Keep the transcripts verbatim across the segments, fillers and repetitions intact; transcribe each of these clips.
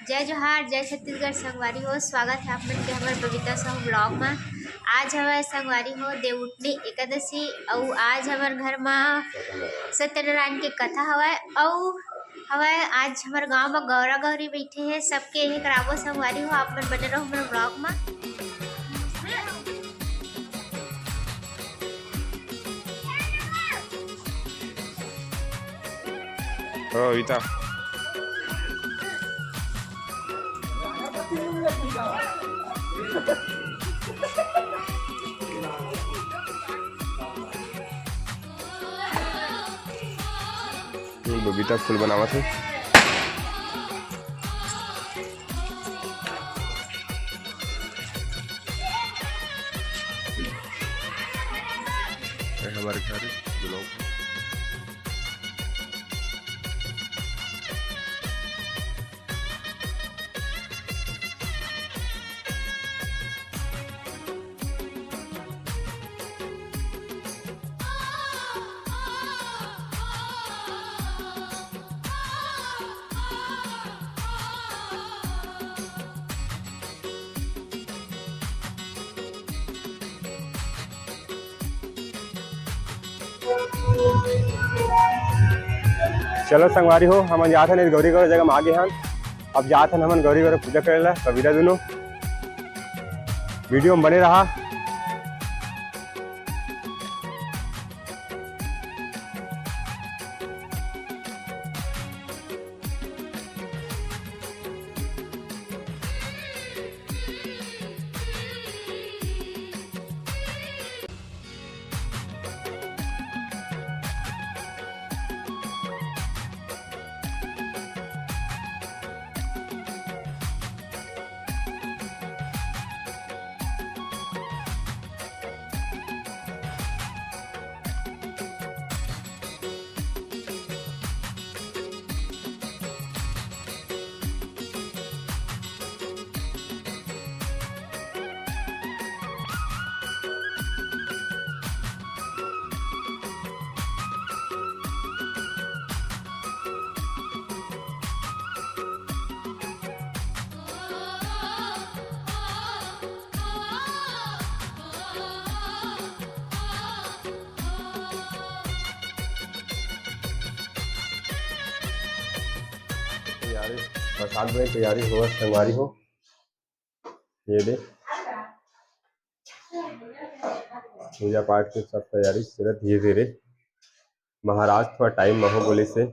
जय जोहार, जय छत्तीसगढ़ संगवारी हो, स्वागत है आप मन के हमर बबीता साहू vlog में। आज हवय संगवारी हो देवउठनी एकादशी, अउ आज हमर घर में सत्यनारायण के कथा हवय, अउ हवय आज हमर गांव में गौरा गौरी बैठे हैं, सबके ये कराबो संगवारी हो, आप मन बने रहो हमर vlog में। हाँ, इता। ये बबीता फूल बनावत हे। ये हमारे घर के लोग। चलो संगवारी हो, हमन जात हन गौरी गौरा जगह में आगे हन। अब जात हन हमन गौरी गौरा पूजा करे ला, कबीरा दुनो। वीडियो में बने रहा। तैयारी, प्रसाद में तैयारी हो, संगवारी हो। ये दे, पूजा पाठ के सब तैयारी चलत धीरे धीरे। महाराज थोड़ा टाइम में हो बोले से।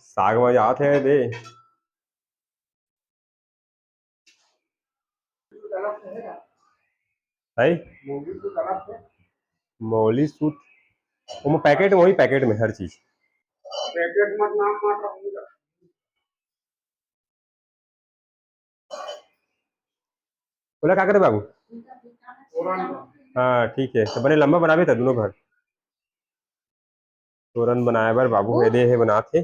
साग में जात है दे। है? मौली सूत, ओमा पैकेट में, वही पैकेट में हर चीज। पैकेट मत नाम मत रखूंगा। बोला का करे बाबू? हाँ, ठीक है, तो बने लंबा बनावे था दोनों घर। तोरन बनाए बर बाबू हे दे हे बनात हे।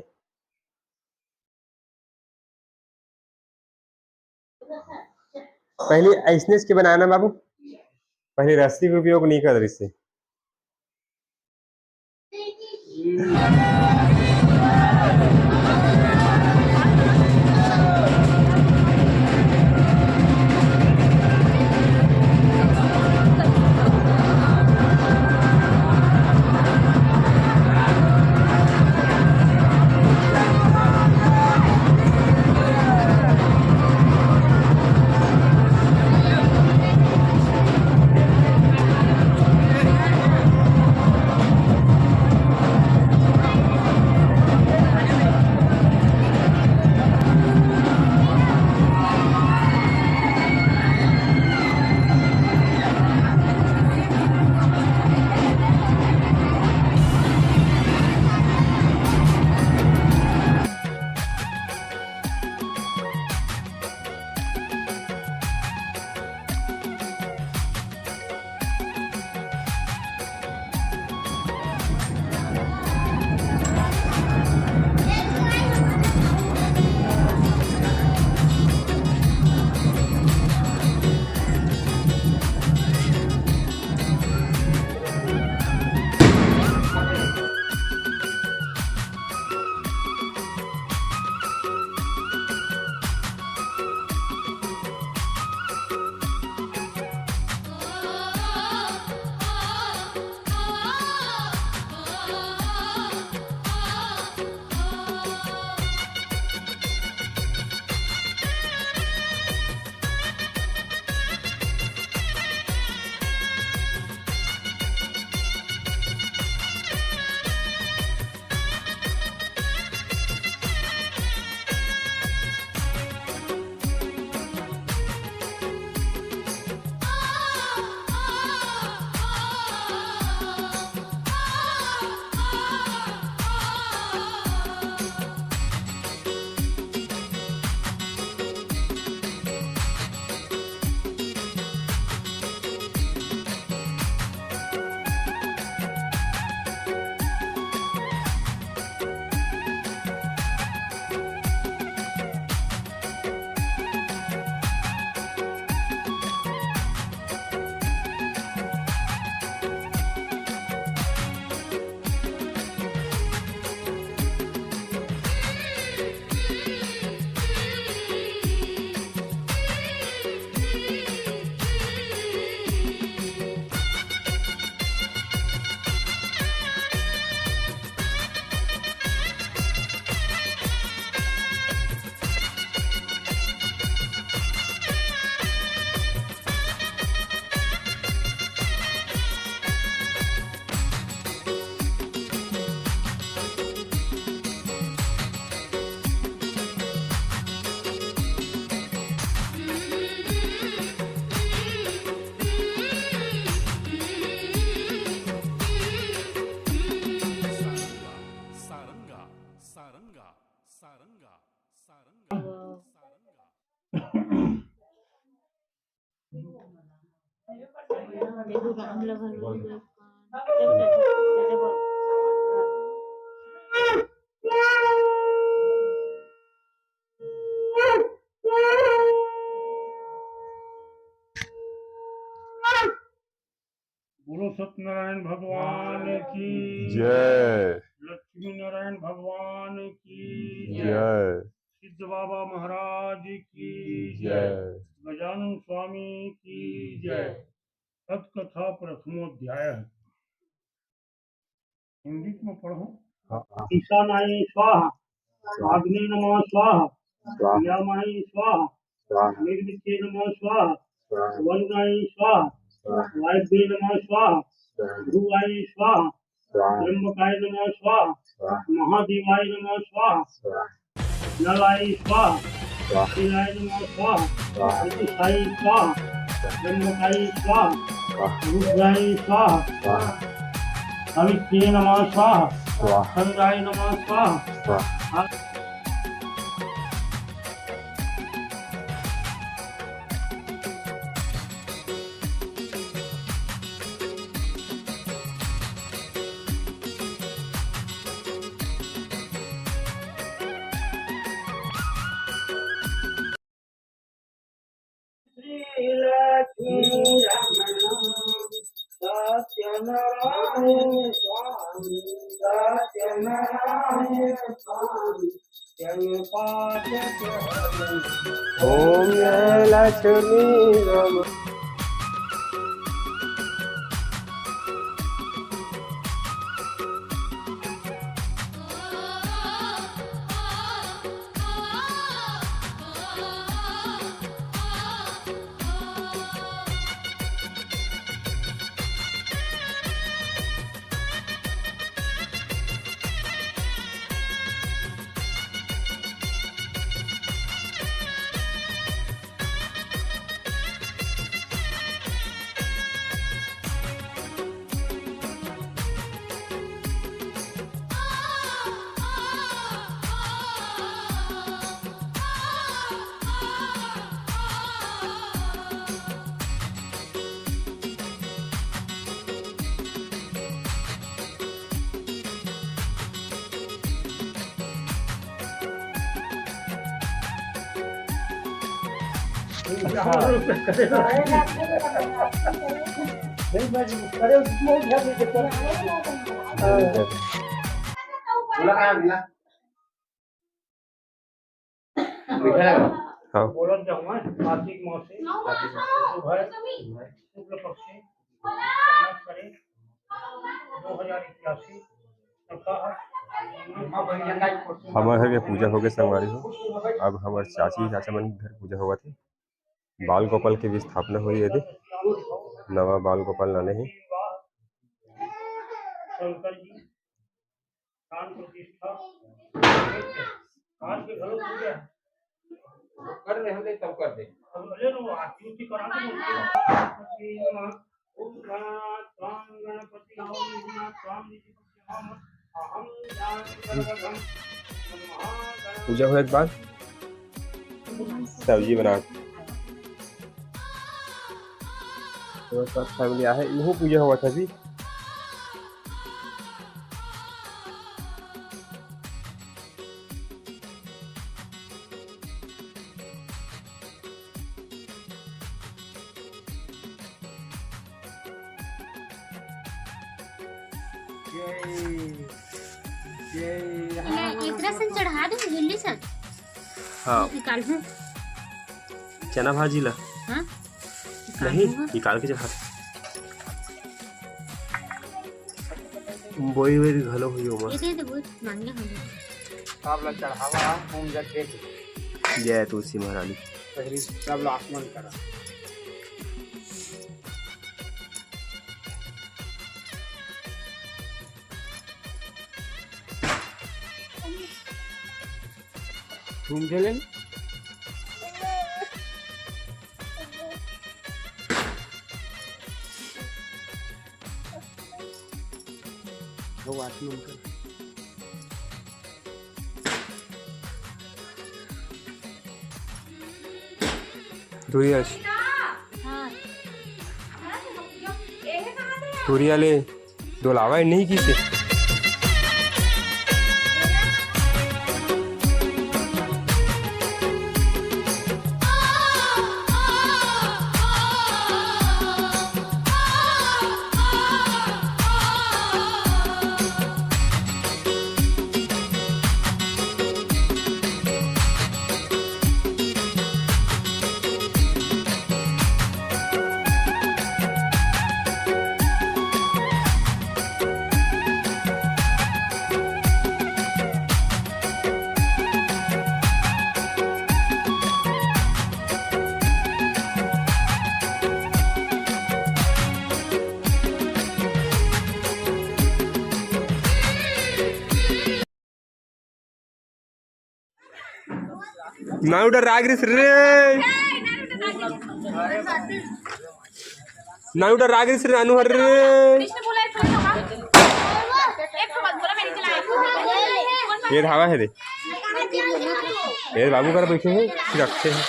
पहले ऐसने के बनाना बाबू, पहले रस्सी के उपयोग नहीं कर रही से। देखो राम लखन। बोलो सत्यनारायण भगवान की जय। लक्ष्मी नारायण भगवान की जय। सिद्ध बाबा महाराज की जय। गजानन स्वामी की जय। सतकथा प्रथमोध्याय। हिंदी में पढ़ो। हाँ, हाँ। ईशानाय स्वाहा, स्वाहा। आग्नेय नमः स्वाहा, स्वाहा। यामाय स्वाहा, स्वाहा। निर्विद्ये नमः स्वाहा, स्वाहा। वरुणाय स्वाहा, स्वाहा। वायव्ये नमः स्वाहा, स्वाहा। ध्रुवाय स्वाहा, स्वाहा। त्र्यंबकाय नमः स्वाहा, स्वाहा। महादेवाय नमः स्वाहा, स्वाहा। नलाय स्वाहा, स्वाहा। शिलाय नमः स्वाहा, स्वाहा। चतुष्षाय स्वाहा, त्र्यंबकाय स्वाहा, स्वाहा। रुद्राय स्वाहा, स्वाहा। हविष्ये नमः स्वाहा, स्वाहा। चंद्राय नमः स्वाहा, स्वाहा। श्री लक्ष्मी रमण सत्यनारायण स्वामी, सत्यनारायण स्वामी, जय पाठ के हरण। ओम जय लक्ष्मी रमण। हाँ। बोलत जाऊँ मैं, कार्तिक मास से शुभ है, शुक्ल पक्ष से, संवत्सर दो हजार इक्यासी, सप्ताह। हमर घर के पूजा हो गए संगवारी हो। अब हमर चाची चाचा मन के घर पूजा होवत हे। बाल गोपाल के भी स्थापना होई हे। नवा बाल गोपाल लाने हे। शंकर जी। प्राण प्रतिष्ठा। आज के घलो पूजा। कर ले, हम ले तब कर दे। अब ले लो, आरती उरती करा दो। ओम गणपति, ओम गणपति, ओम गणपति, ओम गणपति। पूजा होए के बाद सब्जी बना के। तो सब फैमिली आहे, इहू पूजा होवत हे अभी। जय, जय। इला एकरा संग चढ़ा दूँ, झिल्ली संग? हाँ। निकालहूँ। चना भाजी ला? हाँ? नहीं, निकालहूँ। निकाल के चढ़ा। बोई वोई घलो होई ओमा। ये दे दे, बहुत महंगा हो गया। सब ला चढ़ावा, ओम जग दे दे। जय तुलसी महारानी। पहली सब ला आसमान करा। घूम चले। वो आसमान का। धुरियस। हाँ। टुरिया ले डोलावा नहीं किसे। नानू डर राग रिस रे। नानू डर राग रिस रे, नानू हर रे। ये धावा है रे। ये बाबू कर बैठे हैं, रखते हैं।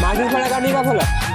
माटी खड़ा का नहीं का खोला।